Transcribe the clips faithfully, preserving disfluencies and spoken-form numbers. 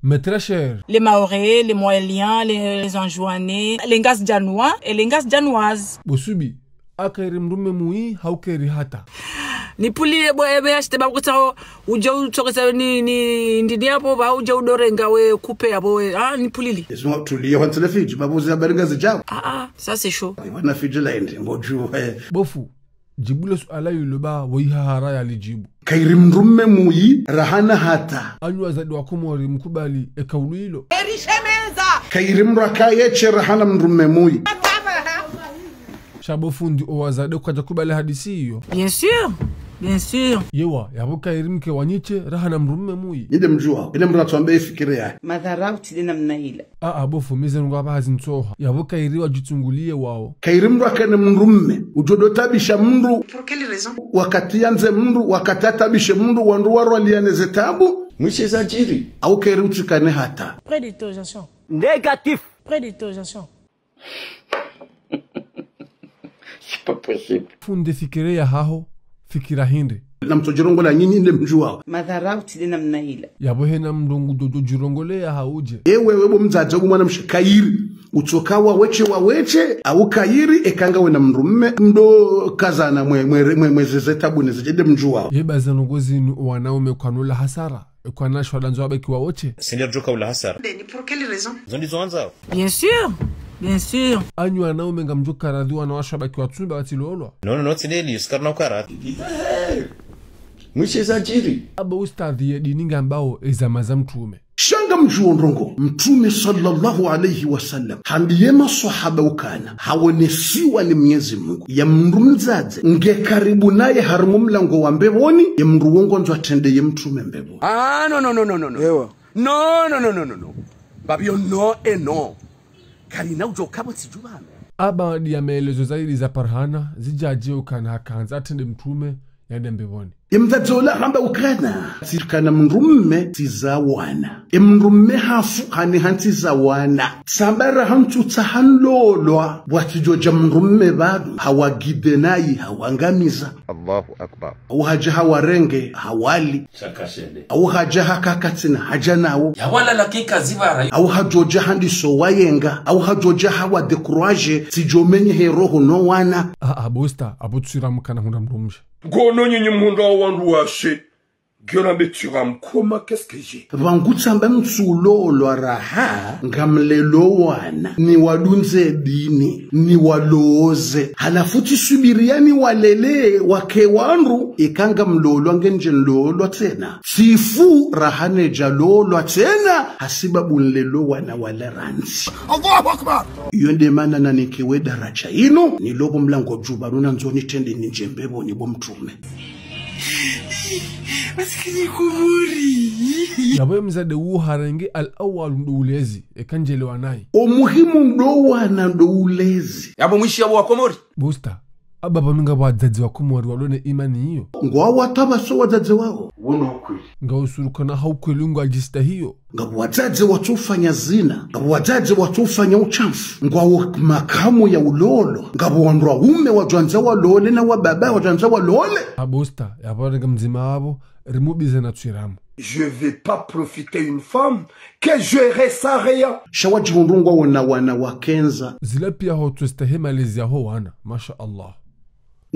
Mes très chers. Les Mahorais, les Mohéliens, les, les Anjouanais, les Ngazidjanois et les Ngazidjanoises. Bo Subi, a kayiri mdrume muyi, hau kayiri hata. Nipvulile bo ebe ya shite ba kutsaho, udje utsokesa ni, ni, ndini yapvo, ba udje udorenga we kupe yapvo we. Ah, nipvulile. Ezwa tuliye wantsile Fidji, ba buzi habari Ngazidja. Ah, ah, ça c'est chaud. Wana Fidji la ende, ngodju, eh. Bo fundi, djibu le suala lilo ba, woyi hahara ya lidjibu. Kayiri mdrume muyi, raha na hata. Anyu wazade wa Komori mkubali, eka ulu ilo. Erishemeza. Kayiri mdru akaye she raha na mdrume muyi. Sha bo fundi, o wazade kwadja kubali hadisi iyo. Bien sûr, bien sûr. Yewa, yapvo kayiri mke wanyu she raha na mdrume muyi. Nyi nde mdjuwa, ine mdru atsuambe ifikire ya. Madharau tsi nde namna ila. Ah, ah, bo fundi, mi ze nungo apvaha zintsoha. Yapvo kayiri wadjitsunguliye wawo. Kayiri mdru akane mdrume, udjo do tabisha mdru. Pour quelle raison ? Wakati yandze mdru, wakati atabishe mdru, wandru warwaliyane ze tabu. Mwishe zadjiri. Au kayiri utsikane hata. Point d'interrogation. Négatif. Point d'interrogation. C'est pas possible. Fundi, fikira yahaho, fikira hindri. Na mtsodjirongola nyinyi nde mdjuwao. Madharau tsi nde namna ila. Yapvo hena mdru ngudjo djirongoleya hau dje. Ewe, we bo mdzadze, we mwanamshe kayiri. Utsoka wawe she, wawe she, au kayiri, eka ngawe na mdrume, mdo kazana mwe, mwe, mwe, mwe zeze tabu ne zidje nde mdjuwao. Ye ba ze nungo zinu wanaume kwanula hasara. Kwana shwada ndzo wabaki wawo she. Seigneur djoka ula hasara. Ndeni, pour quelle raison ? Zo ndizo wandzao. Bien sûr, bien sûr. Anyu wanaume ngamdjo karadhi wanawashe wabaki watsumbe watsilolwa. Non, non, non, tsi nde li, usikari na ukaradhi. Mwishe zadjiri. Aba ustadhi ye dini ngambao ezama za mtrume. Sha ngamdjuwo ndrongo, mtrume swallallahu alayhi wa sallam, hambiye maswahaba ukana, haonesiwa ni Mnyezi Mungu, ya mdru mdzadze, nge karibu naye harimwa mlango wa mbepvoni, ye mdru wo ngwandzo atrende ye mtrume mbepvoni. Ah, non, non, non, non, non, non. Ewa. Non, non, non, non, non, non. Babi yo, non et non. Karina udjo kapvo tsidjubame. Aba ndiya maelezo zaidi za parhana, zidjadje ukana hakandza atrende mtrume, yende mbepvoni. Ye mdzadze ola hamba ukana, tsikana mdrume, tsiza wana. Ye mdrume hafu, hani hantsiza wana. Tsamba raha ntsutsaha nlolwa, watsidjodja mdrume pvanu, hawagide nayi, hawangamiza. Allahu Akbar. Au hadja hawarenge, hawali. Shaka shende. Au hadja haka katsina hadja nawo. Yawalala kika zibara. Au hadjodja handiso wayenga. Au hadjodja hawa décourager, tsidjomenye he roho no wana. Ah, ah, bo ustadh, apvo tsira mkana hundra mdrumshe. Ngono nyinyi mhundra wandru washe. Ngena mbetira mkoma, qu'est-ce que j'ai ? Pvangu tsamba ntsulolwa raha, ngamlelo wana, niwadunze dini, niwaloze. Halafu tsisubiriya niwalele, wake wandru, eka ngamlolwa ngendje nlolwa tsena. Tsifu raha nedja lolwa tsena, hasibabu nlelo wana wala randzi. Allahu Akbar ! Iyo nde mana nanike we daradja inu, nilo pvo mlango djuba nuna ndzo nitrende nindje mbepvoni bo mtrume. Masikini Komori. Yapvo ye mdzadze uwo harenge al-awwal ndo ulezi, eka ndjelewa nayi. O muhimu ndo wana ndo ulezi. Yapvo mwishi yapvo wa Komori. Bo ustadh, aba pvanu ngapvo wadzadze wa Komori walona imani iyo. Ngwawataba so wadzadze wawo. Wono ukweli. Ngwausurukana ha ukweli ngwadjistahiyo. Ngapvo wadzadze watsofanya zina, ngapvo wadzadze watsofanya ushamfu, ngwawo makamu ya ulolo, ngapvo wandru waume wadjwandza walole na wababa wadjwandza walole. Abo ustadh, yapvo renge mdzima wapvo, rimubize na tswiramu. Je vais pas profiter une femme que je reste sans rien. Sha wadjihundru ngwawo na wana wakendza. Zila piya hotsostahi malezi yaho wana, masha Allah.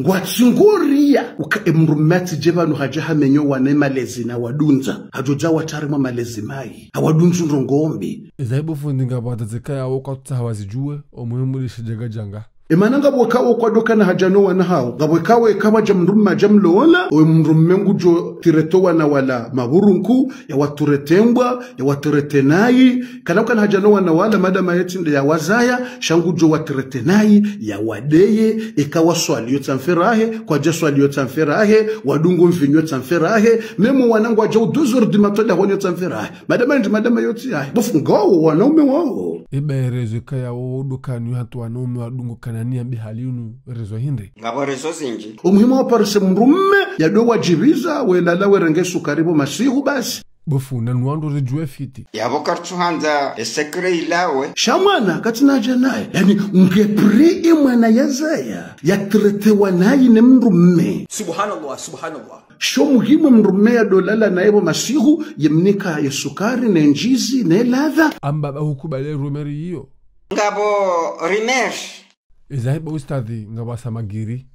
Ngwatsingoriya, uka emdrume atsidje pvanu hadja hamenye wana emalezi nawadundza, hadjodja watrare mwa malezi mayi, hawadundzu ndrongoo mbi. Eza ibo fundi ngapvo wadzadze kayawo kwatsutsaha wazidjuwe, omuhimu lishe djanga djanga. Emana ngapvo kawo kwadokana hadja no wana hawo, ngapvo kawo eka wadja mdrume hadja mlola, owe mdrume ngudjo tireto wana wala mapvurunku, yawaturete mbwa, yawaturete nayi, kana ukana hadja no wana wala madama yetsi nde yawazaya, sha ngudjo waturete nayi, yawadeye, eka waswali yotsa mferahe, kwadja swali yotsa mferahe, wadungu mvinyo yotsa mferahe, memo wana ngwadja u deux heures du matin dahoni yotsa mferahe. Madama ndi madama yotsi yahe. Bo fundi ngawo wanaume wawo. Eba erezo kayawo dukani hatru wanaume wadungu kanani ya bihali inu rezo hindri. Ngapvo rezo zindji. Omuhimu wa parise mdrume, yado wadjibiza, welala werenge sukari pvo masihu basi. Bo fundi, nanu wandru ridjuwe fiti. Yapvo karitsuhandza e secret ilawe. Sha mwana katsina dja naye. Yaani, nge prêt e mwana yazaya, ya traitewa nayi ne mdrume. Subhanallah, subhanallah. Sho muhimu mdrume yadolala naye pvo masihu, yemnika ye sukari, ne ndjizi, ne ladha. Amba ba hukubali rumeur iyo. Ngapvo rumeur. Eza hiba ustadhi, ngapvasa magiri.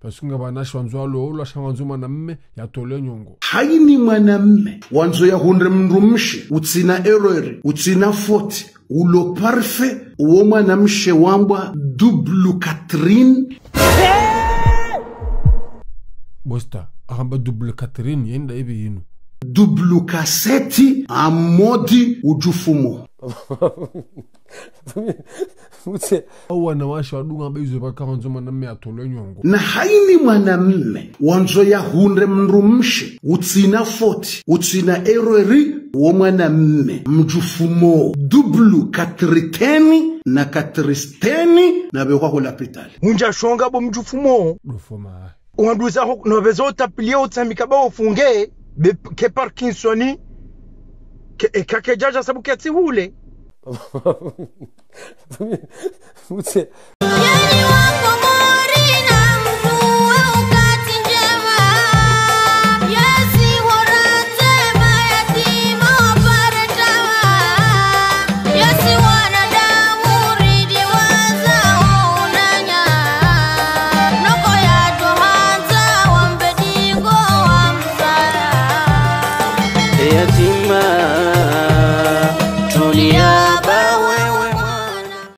Parce que ngapvo wanawashe wandzo waloolwa, sha wandzo mwanamme yatolwe nyongo. Hayini mwanamme wandzo yahundre mdrumshe utsina erreur, utsina faute, ulo parfait, uwo mwanamshe wambwa double Catherine. Bo ustadh, ahamba double Catherine, yenda ibi yinu. Double cassette, amodi udjufumo. Mutse. Au wanawashe wadunga beizo paka wandzo mwanamme yatolwe nyongo. Na hayini mwanamme wandzo yahundre mdrumshe utsina faute, utsina erreur, uwo mwanamme mdjufumo. Double Catherine na Catherine na bekwa ku lapitali. Mundja shonga bo mdjufumo. Dofoma. Wanduza ho, no bezo tapilie utsamika ba ofunge, be ke Parkinson, ke, e, ka ke djadja sabu ke tsi hule. Mutse.